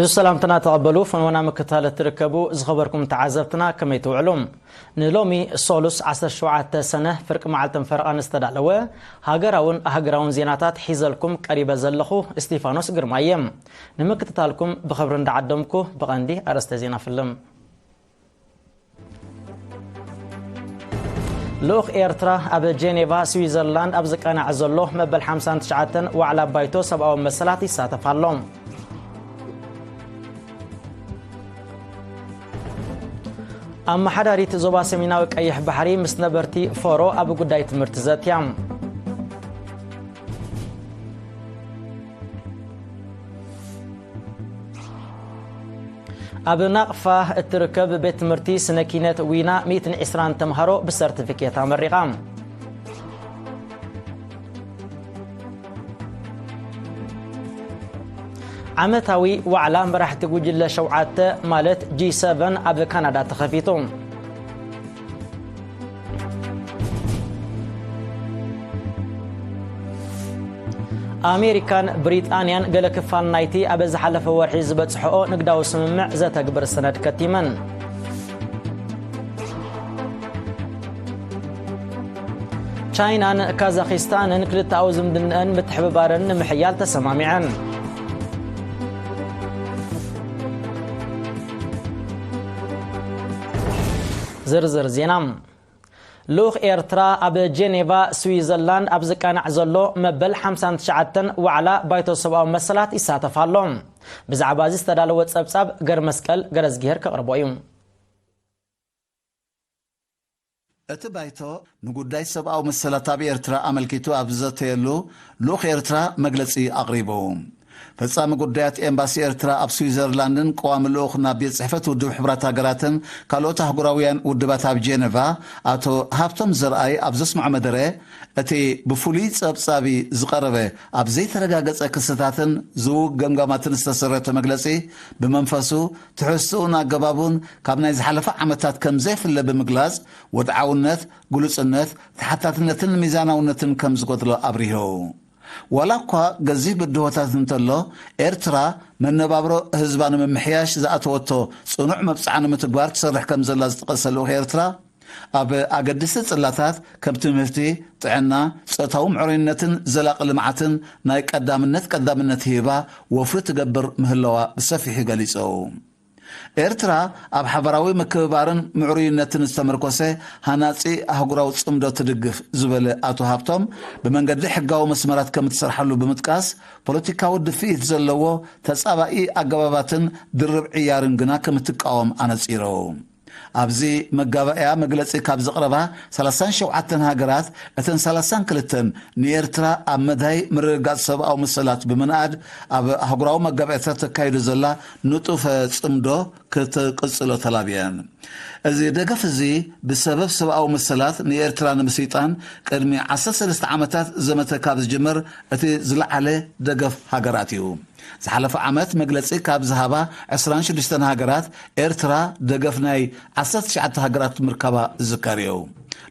እዚ ሰላምትና ተቐበሉ። ፈንወና ምክታል እትርከቡ ዝኸበርኩም ተዓዘብትና፣ ከመይ ትውዕሉ? ንሎሚ ሶሉስ ዓሰርተ ሸውዓተ ሰነ ፍርቂ መዓልትን ፈረቓን ዝተዳለወ ሃገራውን ኣህግራውን ዜናታት ሒዘልኩም ቀሪበ ዘለኹ እስቲፋኖስ ግርማ እየ። ንምክትታልኩም ብኽብሪ እንዳዓደምኩ፣ ብቐንዲ ኣርእስተ ዜና ፍልም። ልኡኽ ኤርትራ ኣብ ጄኔቫ ስዊዘርላንድ ኣብ ዝቃናዕ ዘሎ መበል ሓምሳን ትሽዓተን ዋዕላ ባይቶ ሰብኣዊ መሰላት ይሳተፍ ኣሎ። ኣመሓዳሪት ዞባ ሰሜናዊ ቀይሕ ባሕሪ ምስ ነበርቲ ፎሮ ኣብ ጉዳይ ትምህርቲ ዘትያ። ኣብ ናቕፋ እትርከብ ቤት ትምህርቲ ስነ ኪነት ዊና ሚእትን ዕስራን ተምሃሮ ብሰርቲፊኬት ኣመሪቓ። ዓመታዊ ዋዕላ መራሕቲ ጉጅለ ሸውዓተ ማለት ጂ ሰቨን ኣብ ካናዳ ተኸፊቱ። ኣሜሪካን ብሪጣንያን ገለ ክፋል ናይቲ ኣብ ዝሓለፈ ወርሒ ዝበጽሕኦ ንግዳዊ ስምምዕ ዘተግብር ሰነድ ከቲመን። ቻይናን ካዛኺስታንን ክልተኣዊ ዝምድንአን ምትሕብባረን ንምሕያል ተሰማሚዐን። ዝርዝር ዜና። ልኡኽ ኤርትራ ኣብ ጄኔቫ ስዊዘርላንድ ኣብ ዝቃናዕ ዘሎ መበል ሓምሳን ትሽዓተን ዋዕላ ባይቶ ሰብኣዊ መሰላት ይሳተፍ ኣሎ። ብዛዕባ እዚ ዝተዳለወ ጸብጻብ ገርመስቀል ገረዝጊሄር ከቕርቦ እዩ። እቲ ባይቶ ንጉዳይ ሰብኣዊ መሰላት ኣብ ኤርትራ ኣመልኪቱ ኣብ ዝዘተየሉ፣ ልኡኽ ኤርትራ መግለጺ ኣቕሪቡ። ፈጻሚ ጉዳያት ኤምባሲ ኤርትራ ኣብ ስዊዘርላንድን ቀዋሚ ልኡኽ ናብ ቤት ጽሕፈት ውድብ ሕቡራት ሃገራትን ካልኦት ኣህጉራውያን ውድባት ኣብ ጄኔቫ ኣቶ ሃብቶም ዘርኣይ ኣብ ዘስምዖ መደረ፣ እቲ ብፍሉይ ጸብጻቢ ዝቐረበ ኣብ ዘይተረጋገጸ ክስታትን ዝውግ ገምጋማትን ዝተሰረተ መግለጺ ብመንፈሱ፣ ትሕዝትኡን ኣገባቡን ካብ ናይ ዝሓለፈ ዓመታት ከም ዘይፍለ ብምግላጽ፣ ወድዓውነት፣ ግሉጽነት፣ ተሓታትነትን ሚዛናውነትን ከም ዝጎድሎ ኣብሪሁ። ዋላ እኳ ገዚፍ ብድሆታት እንተሎ፣ ኤርትራ መነባብሮ ህዝባ ንምምሕያሽ ዝኣተወቶ ጽኑዕ መብጽዓ ንምትግባር ትሰርሕ ከም ዘላ ዝጠቐሰ ልኡኽ ኤርትራ፣ ኣብ ኣገደስቲ ጽላታት ከም ትምህርቲ፣ ጥዕና፣ ጾታዊ ምዕሩይነትን ዘላቒ ልምዓትን ናይ ቀዳምነት ቀዳምነት ሂባ ወፍሪ ትገብር ምህላዋ ብሰፊሑ ገሊጹ። ኤርትራ ኣብ ሓባራዊ ምክብባርን ምዕሩይነትን ዝተመርኮሰ ሃናጺ ኣህጉራዊ ጽምዶ ትድግፍ ዝበለ ኣቶ ሃብቶም፣ ብመንገዲ ሕጋዊ መስመራት ከም እትሰርሓሉ ብምጥቃስ፣ ፖለቲካዊ ድፍኢት ዘለዎ ተጻባኢ ኣገባባትን ድርብ ዕያርን ግና ከም እትቃወም ኣነጺሩ። ኣብዚ መጋባእያ መግለጺ ካብ ዘቕረባ ሰላሳን ሸውዓተን ሃገራት፣ እተን ሰላሳን ክልተን ንኤርትራ ኣብ መዳይ ምርግጋጽ ሰብኣዊ መሰላት ብምንኣድ፣ ኣብ ኣህጉራዊ መጋባእያታት ተካይዶ ዘላ ንጡፈ ጽምዶ ክትቅጽሎ ተላብየን። እዚ ደገፍ እዚ ብሰበብ ሰብኣዊ መሰላት ንኤርትራ ንምስይጣን ቅድሚ ዓሰርተ ሰለስተ ዓመታት ዘመተ ካብ ዝጅምር እቲ ዝለዓለ ደገፍ ሃገራት እዩ። ዝሓለፈ ዓመት መግለጺ ካብ ዝሃባ ዕስራን ሽዱሽተን ሃገራት፣ ኤርትራ ደገፍ ናይ ዓሰርተ ትሽዓተ ሃገራት ምርካባ ዝዝከር እዩ።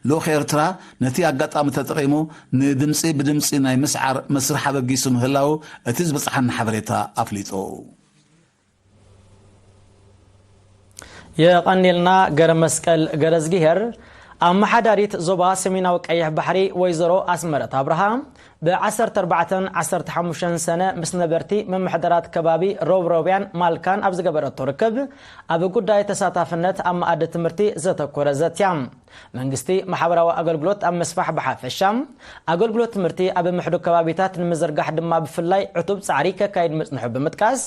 ልኡኽ ኤርትራ ነቲ ኣጋጣሚ ተጠቒሙ ንድምጺ ብድምጺ ናይ ምስዓር መስርሕ ኣበጊሱ ምህላዉ እቲ ዝበጽሓና ሓበሬታ ኣፍሊጡ። የቐንየልና ገረ መስቀል ገረዝጊሄር። ኣመሓዳሪት ዞባ ሰሜናዊ ቀይሕ ባሕሪ ወይዘሮ ኣስመረት ኣብርሃ ብ ዓሰርተ ኣርባዕተን ዓሰርተ ሓሙሽተን ሰነ ምስ ነበርቲ ምምሕዳራት ከባቢ ሮብሮብያን ማልካን ኣብ ዝገበረቶ ርክብ፣ ኣብ ጉዳይ ተሳታፍነት ኣብ መኣዲ ትምህርቲ ዘተኮረ ዘትያ። መንግስቲ ማሕበራዊ ኣገልግሎት ኣብ ምስፋሕ ብሓፈሻ፣ ኣገልግሎት ትምህርቲ ኣብ ምሕዱግ ከባቢታት ንምዝርጋሕ ድማ ብፍላይ ዕቱብ ጻዕሪ ከካይድ ምጽንሑ ብምጥቃስ፣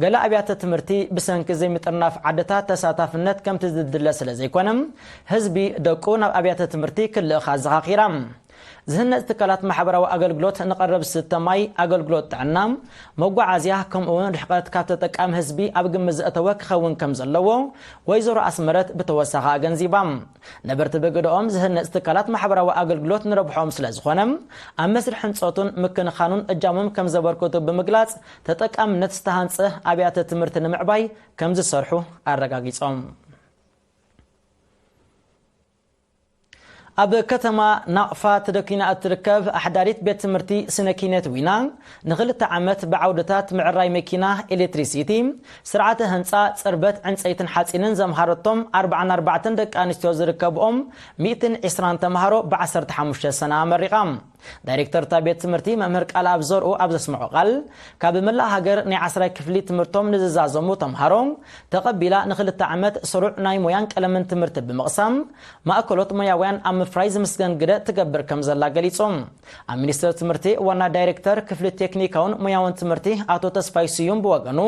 ገለ ኣብያተ ትምህርቲ ብሰንኪ ዘይምጥርናፍ ዓድታት ተሳታፍነት ከምቲ ዝድለ ስለ ዘይኮነ፣ ህዝቢ ደቁ ናብ ኣብያተ ትምህርቲ ክልእኽ ኣዘኻኺራ። ዝህነጽ ትካላት ማሕበራዊ ኣገልግሎት ንቐረብ ዝስተ ማይ፣ ኣገልግሎት ጥዕና፣ መጓዓዝያ፣ ከምኡ'ውን ርሕቀት ካብ ተጠቃሚ ህዝቢ ኣብ ግምት ዘእተወ ክኸውን ከም ዘለዎ ወይዘሮ ኣስመረት ብተወሳኺ ኣገንዚባ። ነበርቲ ብግደኦም፣ ዝህነጽ ትካላት ማሕበራዊ ኣገልግሎት ንረብሖኦም ስለ ዝኾነ፣ ኣብ መስርሕ ህንጸቱን ምክንኻኑን እጃሞም ከም ዘበርክቱ ብምግላጽ፣ ተጠቃምነት ዝተሃንጸ ኣብያተ ትምህርቲ ንምዕባይ ከም ዝሰርሑ ኣረጋጊጾም። ኣብ ከተማ ናቕፋ ተደኪና እትርከብ ኣሕዳሪት ቤት ትምህርቲ ስነ ኪነት ዊና ንኽልተ ዓመት ብዓውድታት ምዕራይ መኪና፣ ኤሌክትሪሲቲ፣ ስርዓተ ህንፃ፣ ፅርበት ዕንፀይትን ሓፂንን ዘምሃረቶም ኣርባዓን ኣርባዕተን ደቂ ኣንስትዮ ዝርከብኦም ሚእትን ዕስራን ተምሃሮ ብ ዓሰርተ ሓሙሽተ ሰነ ኣመሪቓ። ዳይሬክተር እታ ቤት ትምህርቲ መምህር ቃልኣብ ዘርኡ ኣብ ዘስምዖ ቃል፣ ካብ መላእ ሃገር ናይ ዓስራይ ክፍሊ ትምህርቶም ንዝዛዘሙ ተምሃሮ ተቐቢላ ንኽልተ ዓመት ስሩዕ ናይ ሞያን ቀለምን ትምህርቲ ብምቕሳም፣ ማእከሎት ሞያውያን ኣብ ምፍራይ ዝምስገን ግደ ትገብር ከም ዘላ ገሊጹ። ኣብ ሚኒስቴር ትምህርቲ ዋና ዳይሬክተር ክፍሊ ቴክኒካውን ሞያውን ትምህርቲ ኣቶ ተስፋይ ስዩም ብወገኑ፣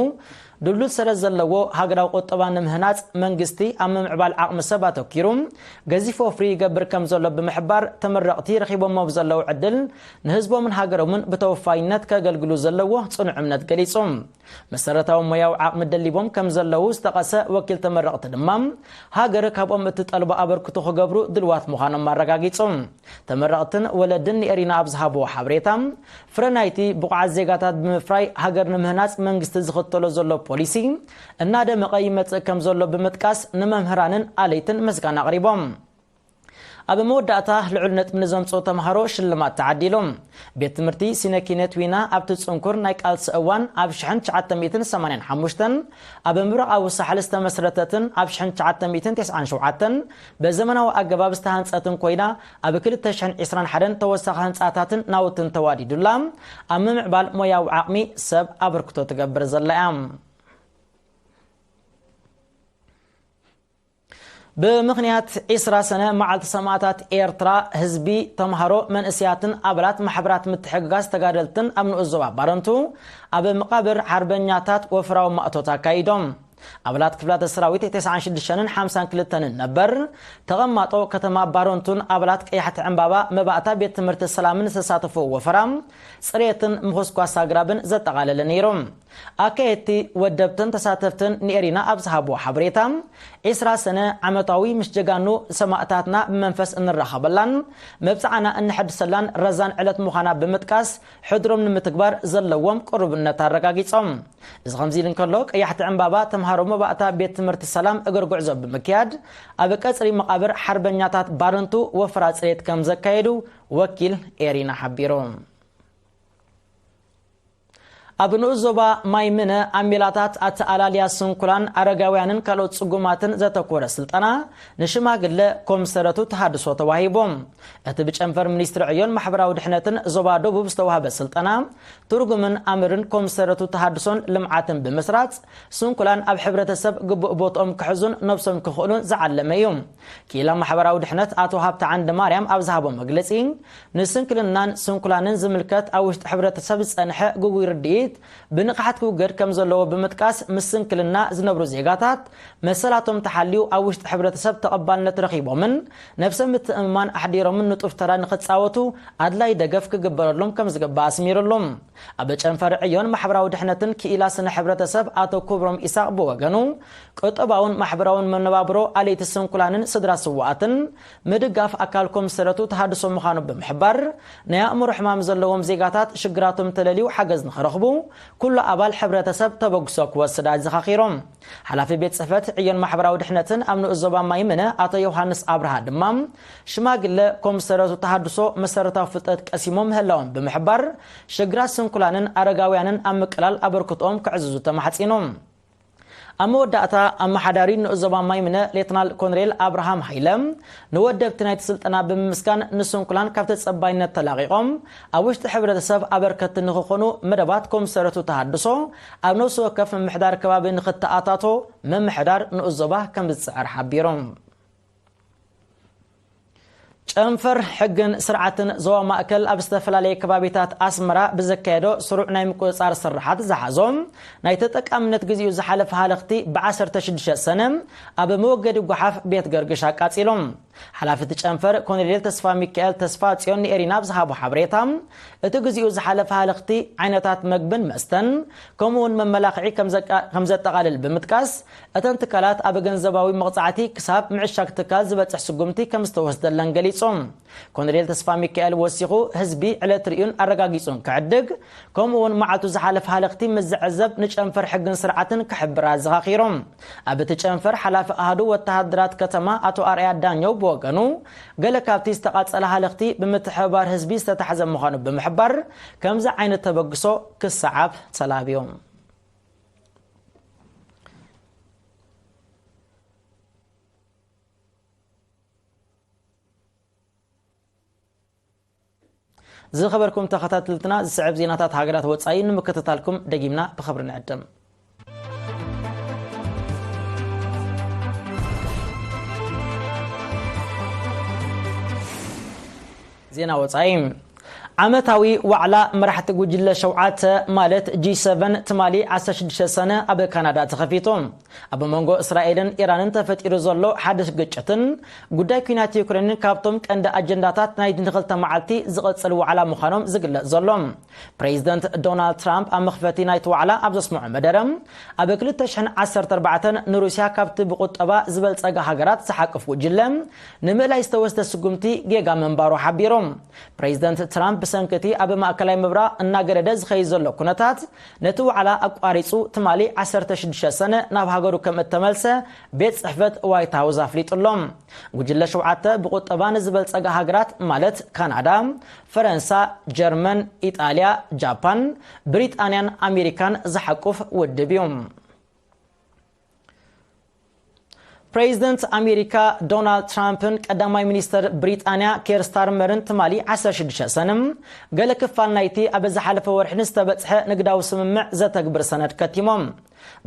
ድልዱል ሰረት ዘለዎ ሃገራዊ ቁጠባ ንምህናጽ መንግስቲ ኣብ ምምዕባል ዓቕሚ ሰብ ኣተኪሩ ገዚፍ ወፍሪ ይገብር ከም ዘሎ ብምሕባር፣ ተመረቕቲ ረኺቦሞ ብዘለዉ ዕድል ንህዝቦምን ሃገሮምን ብተወፋይነት ከገልግሉ ዘለዎ ጽኑዕ እምነት ገሊጹ። መሰረታዊ ሞያዊ ዓቕሚ ደሊቦም ከም ዘለዉ ዝጠቐሰ ወኪል ተመረቕቲ ድማ፣ ሃገር ካብኦም እትጠልቦ ኣበርክቶ ክገብሩ ድልዋት ምዃኖም ኣረጋጊጹ። ተመረቕትን ወለድን ንኤሪና ኣብ ዝሃብዎ ሓበሬታ፣ ፍረ ናይቲ ብቑዓት ዜጋታት ብምፍራይ ሃገር ንምህናጽ መንግስቲ ዝኽተሎ ዘሎ ፖሊሲ እናደመቐ ይመጽእ ከም ዘሎ ብምጥቃስ፣ ንመምህራንን ኣለይትን ምስጋና ኣቕሪቦም። ኣብ መወዳእታ ልዑል ነጥቢ ንዘምጽኡ ተምሃሮ ሽልማት ተዓዲሉ። ቤት ትምህርቲ ሲነ ኪነት ዊና ኣብቲ ጽንኩር ናይ ቃልሲ እዋን ኣብ ሽሕን ትሽዓተ ሚእትን ሰማንያን ሓሙሽተን ኣብ ምብራቓዊ ሳሕል ዝተመስረተትን ኣብ ሽሕን ትሽዓተ ሚእትን ተስዓን ሸውዓተን ብዘመናዊ ኣገባብ ዝተሃንጸትን ኮይና፣ ኣብ ክልተ ሽሕን ዕስራን ሓደን ተወሳኺ ህንጻታትን ናውትን ተዋዲዱላ ኣብ ምምዕባል ሞያዊ ዓቕሚ ሰብ ኣበርክቶ ትገብር ዘላ እያ። ብምኽንያት ዒስራ ሰነ መዓልቲ ሰማእታት ኤርትራ፣ ህዝቢ፣ ተምሃሮ፣ መንእሰያትን ኣባላት ማሕበራት ምትሕግጋዝ ተጋደልትን ኣብ ንኡስ ዞባ ባረንቱ ኣብ መቓብር ሓርበኛታት ወፍራዊ ማእቶት ኣካይዶም። ኣባላት ክፍላተ ሰራዊት ተስዓን ሽዱሽተን ሓምሳን ክልተን ነበር ተቐማጦ ከተማ ባረንቱን ኣባላት ቀያሕቲ ዕምባባ መባእታ ቤት ትምህርቲ ሰላምን ዝተሳተፉ ወፈራ ጽሬትን ምኹስኳስ ኣግራብን ዘጠቓለለ ነይሩ። ኣካየድቲ፣ ወደብትን ተሳተፍትን ንኤሪና ኣብ ዝሃብዎ ሓበሬታ፣ ዒስራ ሰነ ዓመታዊ ምስ ጀጋኑ ሰማእታትና ብመንፈስ እንራኸበላን መብጽዓና እንሐድሰላን ረዛን ዕለት ምዃና ብምጥቃስ፣ ሕድሮም ንምትግባር ዘለዎም ቅሩብነት ኣረጋጊጾም። እዚ ከምዚ ኢሉ እንከሎ፣ ቀያሕቲ ዕምባባ ተምሃሮ መባእታ ቤት ትምህርቲ ሰላም እግሪ ጉዕዞ ብምክያድ፣ ኣብ ቀጽሪ መቓብር ሓርበኛታት ባረንቱ ወፍራ ጽሬት ከም ዘካየዱ ወኪል ኤሪና ሓቢሩ። ኣብ ንኡስ ዞባ ማይ ምነ ኣሜላታት ኣተኣላልያ ስንኩላን ኣረጋውያንን ካልኦት ጽጉማትን ዘተኮረ ስልጠና ንሽማግለ ኮምሰረቱ ተሃድሶ ተዋሂቡ። እቲ ብጨንፈር ሚኒስትሪ ዕዮን ማሕበራዊ ድሕነትን ዞባ ደቡብ ዝተዋህበ ስልጠና ትርጉምን ኣምርን ኮምሰረቱ ተሃድሶን ልምዓትን ብምስራጽ ስንኩላን ኣብ ሕብረተሰብ ግቡእ ቦትኦም ክሕዙን ነብሶም ክኽእሉን ዝዓለመ እዩ። ክኢላ ማሕበራዊ ድሕነት ኣቶ ሃብተ ዓንደ ማርያም ኣብ ዝሃቦ መግለጺ፣ ንስንክልናን ስንኩላንን ዝምልከት ኣብ ውሽጢ ሕብረተሰብ ዝጸንሐ ግጉይ ርድኢት ብንቕሓት ክውገድ ከም ዘለዎ ብምጥቃስ፣ ምስ ስንክልና ዝነብሩ ዜጋታት መሰላቶም ተሓልዩ ኣብ ውሽጢ ሕብረተሰብ ተቐባልነት ረኺቦምን ነብሰ ምትእምማን ኣሕዲሮምን ንጡፍ ተራ ንኽጻወቱ ኣድላይ ደገፍ ክግበረሎም ከም ዝግባእ ኣስሚሩሉ። ኣብ ጨንፈር ዕዮን ማሕበራዊ ድሕነትን ክኢላ ስነ ሕብረተሰብ ኣቶ ክብሮም ኢሳቕ ብወገኑ፣ ቁጠባውን ማሕበራውን መነባብሮ ኣለይቲ ስንኩላንን ስድራ ስውኣትን ምድጋፍ ኣካል ኮምሰረቱ ተሃድሶ ምዃኑ ብምሕባር፣ ናይ ኣእምሮ ሕማም ዘለዎም ዜጋታት ሽግራቶም ተለልዩ ሓገዝ ንኽረኽቡ ኩሉ ኣባል ሕብረተሰብ ተበግሶ ክወስድ ኣዘኻኺሮም። ሓላፊ ቤት ጽሕፈት ዕዮን ማሕበራዊ ድሕነትን ኣብ ንኡስ ዞባ ማይ ምነ ኣቶ ዮሃንስ ኣብርሃ ድማ፣ ሽማግለ ኮምሰረቱ ተሃድሶ መሰረታዊ ፍልጠት ቀሲሞም ምህላዎም ብምሕባር፣ ሽግራት ስንኩላንን ኣረጋውያንን ኣብ ምቅላል ኣበርክቶኦም ከዕዝዙ ተማሕጺኖም። ኣብ መወዳእታ፣ ኣመሓዳሪ ንኡስ ዞባ ማይ ምነ ሌተናል ኮሎኔል ኣብርሃም ሃይለ፣ ንወደብቲ ናይቲ ስልጠና ብምምስጋን፣ ንስንኩላን ካብ ተጸባይነት ተላቒቖም ኣብ ውሽጢ ሕብረተሰብ ኣበርከቲ ንኽኾኑ መደባት ኮምሰረቱ ተሃድሶ ኣብ ነፍሲ ወከፍ ምምሕዳር ከባቢ ንኽተኣታቶ ምምሕዳር ንኡስ ዞባ ከም ዝጽዕር ሓቢሩ። ጨንፈር ሕግን ስርዓትን ዞባ ማእከል ኣብ ዝተፈላለየ ከባቢታት ኣስመራ ብዘካየዶ ስሩዕ ናይ ምቁጽጻር ስርሓት ዝሓዞ ናይ ተጠቃምነት ግዜኡ ዝሓለፈ ሃለኽቲ ብ ዓሰርተ ሽዱሽተ ሰነ ኣብ መወገዲ ጓሓፍ ቤት ገርግሽ ኣቃጺሉ። ሓላፊ እቲ ጨንፈር ኮሎኔል ተስፋ ሚካኤል ተስፋ ጽዮን ንኤሪና ኣብ ዝሃቦ ሓበሬታ፣ እቲ ግዜኡ ዝሓለፈ ሃለኽቲ ዓይነታት መግብን መስተን ከምኡ እውን መመላኽዒ ከም ዘቃ-፣ ከም ዘጠቓልል ብምጥቃስ፣ እተን ትካላት ኣብ ገንዘባዊ መቕጻዕቲ ክሳብ ምዕሻግ ትካል ዝበጽሕ ስጉምቲ ከም ዝተወስደለን ገሊጹ። ኮሎኔል ተስፋ ሚካኤል ወሲኹ፣ ህዝቢ ዕለት ርእዩን ኣረጋጊጹን ክዕድግ፣ ከምኡ እውን መዓልቱ ዝሓለፈ ሃለኽቲ ምስ ዝዕዘብ ንጨንፈር ሕግን ስርዓትን ክሕብር ኣዘኻኺሩ። ኣብ እቲ ጨንፈር ሓላፊ ኣሃዱ ወተሃደራት ከተማ ኣቶ ኣርኣያ ዳኘው ብወገኑ፣ ገለ ካብቲ ዝተቓጸለ ሃለኽቲ ብምትሕብባር ህዝቢ ዝተታሕዘ ምዃኑ ብምሕባር፣ ከምዚ ዓይነት ተበግሶ ክሰዓብ ተላብዮም። ዝኸበርኩም ተኸታተልትና፣ ዝስዕብ ዜናታት ሃገራት ወጻኢ ንምክትታልኩም ደጊምና ብኽብሪ ንዕድም። ዜና ወጻኢ። ዓመታዊ ዋዕላ መራሕቲ ጉጅለ ሸውዓተ፣ ማለት ጂ ሰቨን፣ ትማሊ ዓሰርተ ሽዱሽተ ሰነ ኣብ ካናዳ ተኸፊቱ። ኣብ መንጎ እስራኤልን ኢራንን ተፈጢሩ ዘሎ ሓድሽ ግጭትን ጉዳይ ኲናት ዩክሬንን ካብቶም ቀንዲ ኣጀንዳታት ናይ ንክልተ መዓልቲ ዝቕጽል ዋዕላ ምዃኖም ዝግለጽ ዘሎ። ፕሬዚደንት ዶናልድ ትራምፕ ኣብ መኽፈቲ ናይቲ ዋዕላ ኣብ ዘስምዖ መደረ፣ ኣብ ክልተ ሽሕን ዓሰርተ ኣርባዕተን ንሩስያ ካብቲ ብቁጠባ ዝበልጸጋ ሃገራት ዝሓቅፍ ጉጅለ ንምእላይ ዝተወስደ ስጉምቲ ጌጋ ምንባሩ ሓቢሩ። ፕሬዚደንት ትራምፕ ብሰንኪ እቲ ኣብ ማእከላይ ምብራቕ እናገደደ ዝኸይድ ዘሎ ኩነታት ነቲ ዋዕላ ኣቋሪጹ ትማሊ ዓሰርተ ሽዱሽተ ሰነ ናብ ሃገሩ ከም እተመልሰ ቤት ጽሕፈት ዋይት ሃውስ ኣፍሊጡ ኣሎ። ጉጅለ ሸውዓተ ብቁጠባ ንዝበልጸጋ ሃገራት ማለት ካናዳ፣ ፈረንሳ፣ ጀርመን፣ ኢጣልያ፣ ጃፓን፣ ብሪጣንያን ኣሜሪካን ዝሓቁፍ ውድብ እዩ። ፕሬዚደንት ኣሜሪካ ዶናልድ ትራምፕን ቀዳማይ ሚኒስተር ብሪጣንያ ኬር ስታርመርን ትማሊ ዓሰርተ ሽዱሽተ ሰነ ገለ ክፋል ናይቲ ኣብ ዝሓለፈ ወርሒ ንዝተበጽሐ ንግዳዊ ስምምዕ ዘተግብር ሰነድ ከቲሞም።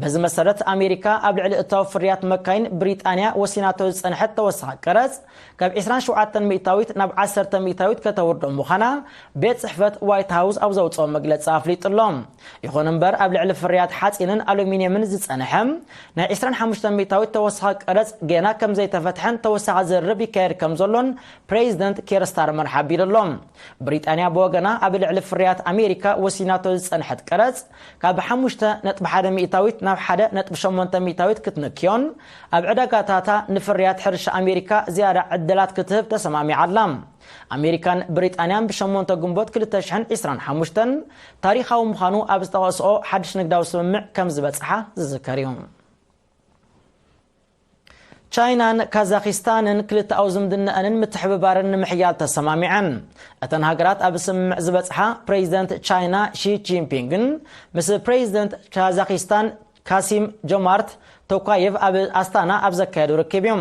በዚ መሰረት ኣሜሪካ ኣብ ልዕሊ እታዊ ፍርያት መካይን ብሪጣንያ ወሲናቶ ዝጸንሐት ተወሳኺ ቀረጽ ካብ ዕስራን ሸውዓተን ሚእታዊት ናብ ዓሰርተ ሚእታዊት ከተውርዶ ምዃና ቤት ጽሕፈት ዋይት ሃውስ ኣብ ዘውጽኦ መግለጺ ኣፍሊጡ ኣሎ። ይኹን እምበር ኣብ ልዕሊ ፍርያት ሓጺንን ኣሉሚንየምን ዝጸንሐ ናይ ዕስራን ሓሙሽተን ሚእታዊት ተወሳኺ ቀረጽ ገና ከም ዘይተፈትሐን ተወሳኺ ዝርርብ ይካየድ ከም ዘሎን ፕሬዚደንት ኬር ስታርመር ሓቢሩ ኣሎ። ብሪጣንያ ብወገና ኣብ ልዕሊ ፍርያት ኣሜሪካ ወሲናቶ ዝጸንሐት ቀረጽ ካብ ሓሙሽተ ነጥቢ ሓደ ሚእታዊት ናብ ሓደ ነጥቢ ሸሞንተ ሚእታዊት ክትንክዮን ኣብ ዕዳጋታታ ንፍርያት ሕርሻ ኣሜሪካ ዝያዳ ዕድላት ክትህብ ተሰማሚዓ ኣላ። ኣሜሪካን ብሪጣንያን ብሸሞንተ ግንቦት ክልተ ሽሕን ዕስራን ሓሙሽተን ታሪኻዊ ምዃኑ ኣብ ዝጠቐስኦ ሓድሽ ንግዳዊ ስምምዕ ከም ዝበጽሓ ዝዝከር እዩ። ቻይናን ካዛኺስታንን ክልተኣዊ ዝምድናኣንን ምትሕብባርን ንምሕያል ተሰማሚዐን። እተን ሃገራት ኣብ ስምምዕ ዝበጽሓ ፕሬዚደንት ቻይና ሺ ጂንፒንግን ምስ ፕሬዚደንት ካዛኺስታን ካሲም ጆማርት ቶካየቭ ኣብ ኣስታና ኣብ ዘካየዱ ርክብ እዩ።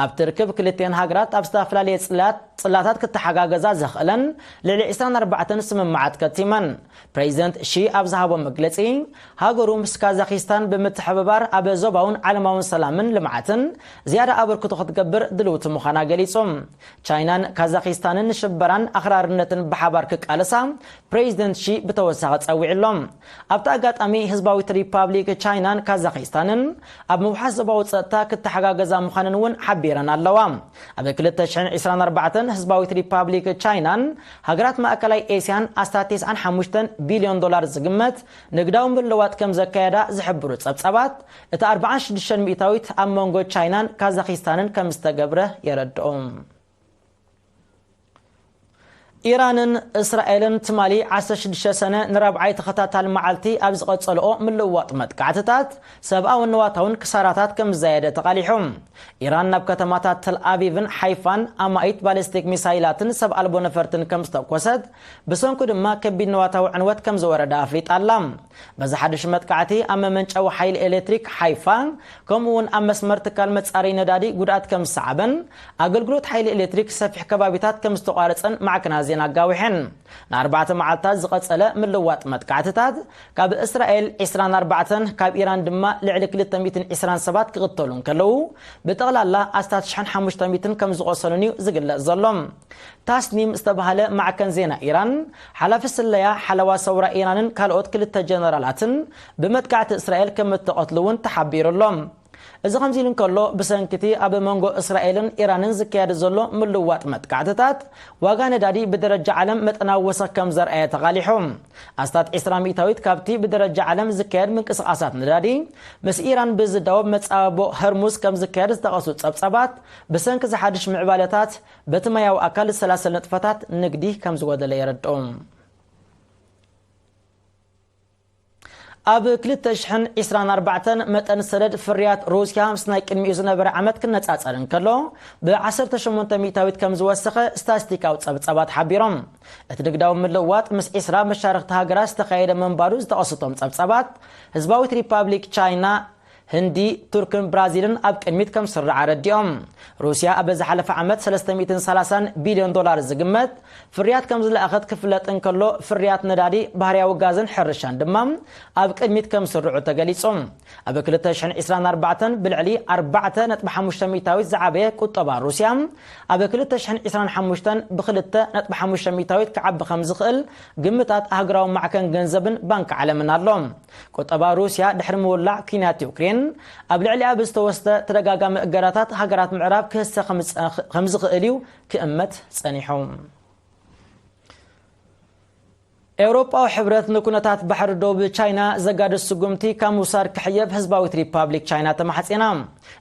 ኣብቲ ርክብ ክልቲአን ሃገራት ኣብ ዝተፈላለየ ጽላት ጽላታት ክተሓጋገዛ ዘኽእለን ልዕሊ ዕስራን ኣርባዕተን ስምምዓት ከቲመን። ፕሬዚደንት ሺ ኣብ ዝሃቦ መግለጺ፣ ሃገሩ ምስ ካዛኺስታን ብምትሕብባር ኣብ ዞባውን ዓለማውን ሰላምን ልምዓትን ዝያዳ ኣበርክቶ ክትገብር ድልውቲ ምዃና ገሊጹ። ቻይናን ካዛኺስታንን ንሽበራን ኣኽራርነትን ብሓባር ክቃለሳ ፕሬዚደንት ሺ ብተወሳኺ ጸዊዑ ኣሎ። ኣብቲ ኣጋጣሚ ህዝባዊት ሪፓብሊክ ቻይናን ካዛኺስታንን ኣብ ምውሓስ ዞባዊ ጸጥታ ክተሓጋገዛ ምዃነን እውን ሓቢረን ኣለዋ። ኣብ ክልተ ሽሕን ዕስራን ኣርባዕተን ህዝባዊት ሪፓብሊክ ቻይናን ሃገራት ማእከላይ ኤስያን ኣስታት ተስዓን ሓሙሽተን ቢልዮን ዶላር ዝግመት ንግዳዊ ምልውዋጥ ከም ዘካየዳ ዝሕብሩ ጸብጻባት፣ እቲ ኣርባዓን ሽዱሽተን ሚእታዊት ኣብ መንጎ ቻይናን ካዛኺስታንን ከም ዝተገብረ የረድኡ። ኢራንን እስራኤልን ትማሊ ዓሰርተ ሽዱሽተ ሰነ ንራብዓይ ተኸታታሊ መዓልቲ ኣብ ዝቐጸልኦ ምልውዋጥ መጥቃዕትታት ሰብኣውን ንዋታውን ክሳራታት ከም ዝዛየደ ተቓሊሑ። ኢራን ናብ ከተማታት ተል ኣቪቭን ሓይፋን ኣማኢት ባሊስቲክ ሚሳይላትን ሰብ ኣልቦ ነፈርትን ከም ዝተኮሰት፣ ብሰንኩ ድማ ከቢድ ንዋታዊ ዕንወት ከም ዝወረደ ኣፍሊጣ ኣላ። በዚ ሓድሽ መጥቃዕቲ ኣብ መመንጨዊ ሓይሊ ኤሌክትሪክ ሓይፋ፣ ከምኡ እውን ኣብ መስመር ትካል መጻረዪ ነዳዲ ጉድኣት ከም ዝሰዓበን ኣገልግሎት ሓይሊ ኤሌክትሪክ ሰፊሕ ከባቢታት ከም ዝተቋረጸን ማዕከናት ዜና ኣጋዊሐን። ንኣርባዕተ መዓልታት ዝቐጸለ ምልዋጥ መጥቃዕትታት ካብ እስራኤል ዕስራን ኣርባዕተን፣ ካብ ኢራን ድማ ልዕሊ ክልተ ሚእትን ዕስራን ሰባት ክቕተሉ እንከለዉ፣ ብጠቕላላ ኣስታት ሽሕን ሓሙሽተ ሚእትን ከም ዝቖሰሉን እዩ ዝግለጽ ዘሎ። ታስኒም ዝተባህለ ማዕከን ዜና ኢራን፣ ሓላፊ ስለያ ሓለዋ ሰውራ ኢራንን ካልኦት ክልተ ጀነራላትን ብመጥቃዕቲ እስራኤል ከም እተቐትሉ እውን ተሓቢሩ ኣሎ። እዚ ከምዚ ኢሉ እንከሎ፣ ብሰንኪቲ ኣብ መንጎ እስራኤልን ኢራንን ዝካየድ ዘሎ ምልዋጥ መጥቃዕትታት፣ ዋጋ ነዳዲ ብደረጃ ዓለም መጠናዊ ወሰኽ ከም ዘርኣየ ተቓሊሑ። ኣስታት ዕስራ ሚእታዊት ካብቲ ብደረጃ ዓለም ዝካየድ ምንቅስቓሳት ነዳዲ ምስ ኢራን ብዝዳወብ መጻብቦ ሆርሙዝ ከም ዝካየድ ዝጠቐሱ ጸብጻባት፣ ብሰንኪ እዚ ሓድሽ ምዕባለታት በቲ ማያዊ ኣካል ዝሰላሰል ንጥፈታት ንግዲ ከም ዝጎደለ የረድኡ። ኣብ ክልተ ሽሕን ዕስራን ኣርባዕተን መጠን ሰደድ ፍርያት ሩስያ ምስ ናይ ቅድሚኡ ዝነበረ ዓመት ክነጻጸር እንከሎ፣ ብ ዓሰርተ ሸሞንተ ሚእታዊት ከም ዝወሰኸ ስታስቲካዊ ጸብጻባት ሓቢሮም። እቲ ንግዳዊ ምልውዋጥ ምስ ዕስራ መሻርኽቲ ሃገራት ዝተኻየደ ምንባሩ ዝጠቐሱ እቶም ጸብጻባት፣ ህዝባዊት ሪፓብሊክ ቻይና፣ ህንዲ፣ ቱርክን ብራዚልን ኣብ ቅድሚት ከም ዝስርዓ ኣረዲኦም። ሩስያ ኣብ ዝሓለፈ ዓመት ሰለስተ ሚእትን ሰላሳን ቢልዮን ዶላር ዝግመት ፍርያት ከም ዝለኣኸት ክፍለጥ እንከሎ፣ ፍርያት ነዳዲ፣ ባህርያዊ ጋዝን ሕርሻን ድማ ኣብ ቅድሚት ከም ዝስርዑ ተገሊጹ። ኣብ ክልተ ሽሕን ዕስራን ኣርባዕተን ብልዕሊ ኣርባዕተ ነጥቢ ሓሙሽተ ሚእታዊት ዝዓበየ ቁጠባ ሩስያ፣ ኣብ ክልተ ሽሕን ዕስራን ሓሙሽተን ብክልተ ነጥቢ ሓሙሽተ ሚእታዊት ክዓቢ ከም ዝኽእል ግምታት ኣህጉራዊ ማዕከን ገንዘብን ባንክ ዓለምን ኣሎ። ቁጠባ ሩስያ ድሕሪ ምውላዕ ኲናት ዩክሬን፣ ኣብ ልዕሊኣ ብዝተወስደ ተደጋጋሚ እገዳታት ሃገራት ምዕራብ ክህሰ ከም ዝጸ-፣ ከም ዝኽእል እዩ ክእመት ጸኒሑ። ኤውሮጳዊ ሕብረት ንኩነታት ባሕሪ ዶብ ቻይና ዘጋድድ ስጉምቲ ካብ ምውሳድ ክሕየብ ህዝባዊት ሪፓብሊክ ቻይና ተማሕጺና።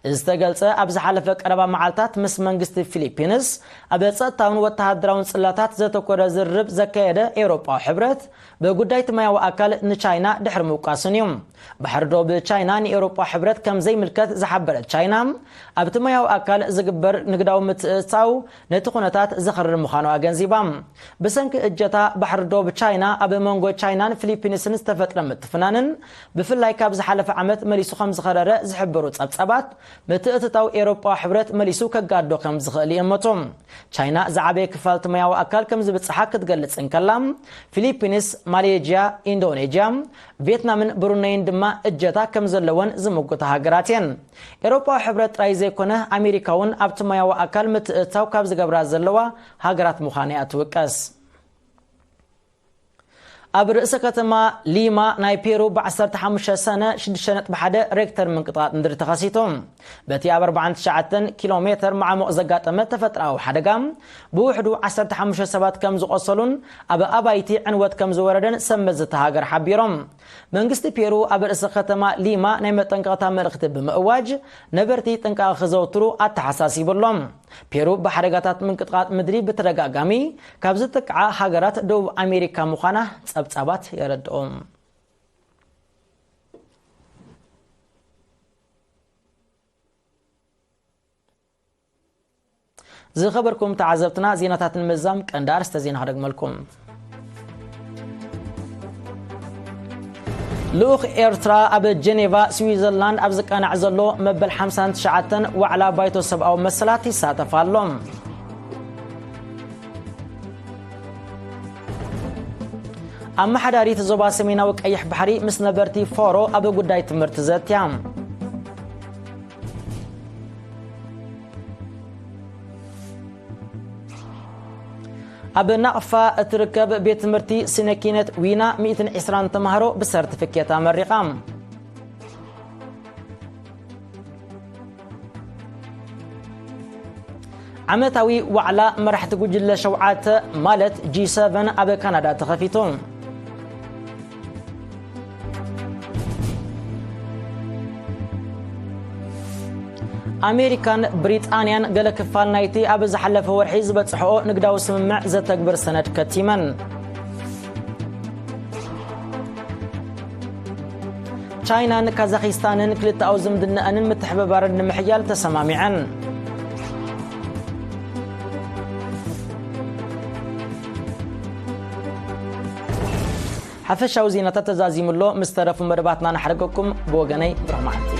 እዚ ዝተገልጸ ኣብ ዝሓለፈ ቀረባ መዓልታት ምስ መንግስቲ ፊሊፒንስ ኣብ ጸጥታውን ወተሃደራውን ጽላታት ዘተኮረ ዝርርብ ዘካየደ ኤውሮጳዊ ሕብረት፣ ብጉዳይ እቲ ማያዊ ኣካል ንቻይና ድሕሪ ምውቃሱን እዩ። ባሕሪ ዶብ ቻይና ንኤውሮጳ ሕብረት ከም ዘይምልከት ዝሓበረት ቻይና፣ ኣብቲ ማያዊ ኣካል ዝግበር ንግዳዊ ምትእትታው ነቲ ኩነታት ዘኽርር ምዃኑ ኣገንዚባ። ብሰንኪ እጀታ ባሕሪ ዶብ ቻይና፣ ኣብ መንጎ ቻይናን ፊሊፒንስን ዝተፈጥረ ምትፍናንን፣ ብፍላይ ካብ ዝሓለፈ ዓመት መሊሱ ከም ዝኸረረ ዝሕብሩ ጸብጻባት፣ ምትእትታው ኤውሮጳ ሕብረት መሊሱ ከጋዶ ከም ዝኽእል ይእምቱ። ቻይና ዝዓበየ ክፋል እቲ ማያዊ ኣካል ከም ዝብጽሓ ክትገልጽ እንከላ፣ ፊሊፒንስ፣ ማሌዥያ፣ ኢንዶኔዥያ፣ ቪየትናምን ብሩነይን ድማ እጀታ ከም ዘለወን ዝምጉታ ሃገራት እየን። ኤውሮጳዊ ሕብረት ጥራይ ዘይኮነ፣ ኣሜሪካ እውን ኣብቲ ማያዊ ኣካል ምትእትታው ካብ ዝገብራ ዘለዋ ሃገራት ምዃና እያ ትውቀስ። ኣብ ርእሰ ከተማ ሊማ ናይ ፔሩ ብ ዓሰርተ ሓሙሽተ ሰነ ሽዱሽተ ነጥቢ ሓደ ሬክተር ምንቅጥቃጥ ምድሪ ተኸሲቱ። በቲ ኣብ ኣርባዓን ትሽዓተን ኪሎ ሜተር ማዕሙቕ ዘጋጠመ ተፈጥሮኣዊ ሓደጋ፣ ብውሕዱ ዓሰርተ ሓሙሽተ ሰባት ከም ዝቖሰሉን ኣብ ኣባይቲ ዕንወት ከም ዝወረደን ሰብ መዚ እታ ሃገር ሓቢሮም። መንግስቲ ፔሩ ኣብ ርእሰ ከተማ ሊማ ናይ መጠንቀቕታ መልእኽቲ ብምእዋጅ፣ ነበርቲ ጥንቃቐ ክዘውትሩ ኣተሓሳሲቡ ኣሎ። ፔሩ ብሓደጋታት ምንቅጥቃጥ ምድሪ ብተደጋጋሚ ካብ ዝጥቅዓ ሃገራት ደቡብ ኣሜሪካ ምዃና ጸብጻባት የረድኡ። ዝኸበርኩም ተዓዘብትና፣ ዜናታት ንምዛም ቀንዲ ኣርእስተ ዜና ክደግመልኩም። ልኡኽ ኤርትራ ኣብ ጀኔቫ ስዊዘርላንድ ኣብ ዝቃናዕ ዘሎ መበል ሓምሳን ትሽዓተን ዋዕላ ባይቶ ሰብኣዊ መሰላት ይሳተፍ ኣሎ። ኣመሓዳሪት ዞባ ሰሜናዊ ቀይሕ ባሕሪ ምስ ነበርቲ ፎሮ ኣብ ጉዳይ ትምህርቲ ዘትያ። ኣብ ናቕፋ እትርከብ ቤት ትምህርቲ ስነ ኪነት ዊና ሚእትን ዕስራን ተማሃሮ ብሰርቲፊኬት ኣመሪቓ። ዓመታዊ ዋዕላ መራሕቲ ጉጅለ ሸውዓተ ማለት ጂ ሰቨን ኣብ ካናዳ ተኸፊቱ። ኣሜሪካን ብሪጣንያን ገለ ክፋል ናይቲ ኣብ ዝሓለፈ ወርሒ ዝበጽሕኦ ንግዳዊ ስምምዕ ዘተግብር ሰነድ ከቲመን። ቻይናን ካዛኺስታንን ክልተኣዊ ዝምድናኣንን ምትሕብባርን ንምሕያል ተሰማሚዐን። ሓፈሻዊ ዜናታት ተዛዚሙ ኣሎ። ምስ ተረፉ መደባትና ንሓርገኩም። ብወገነይ ብሩኽ መዓልቲ።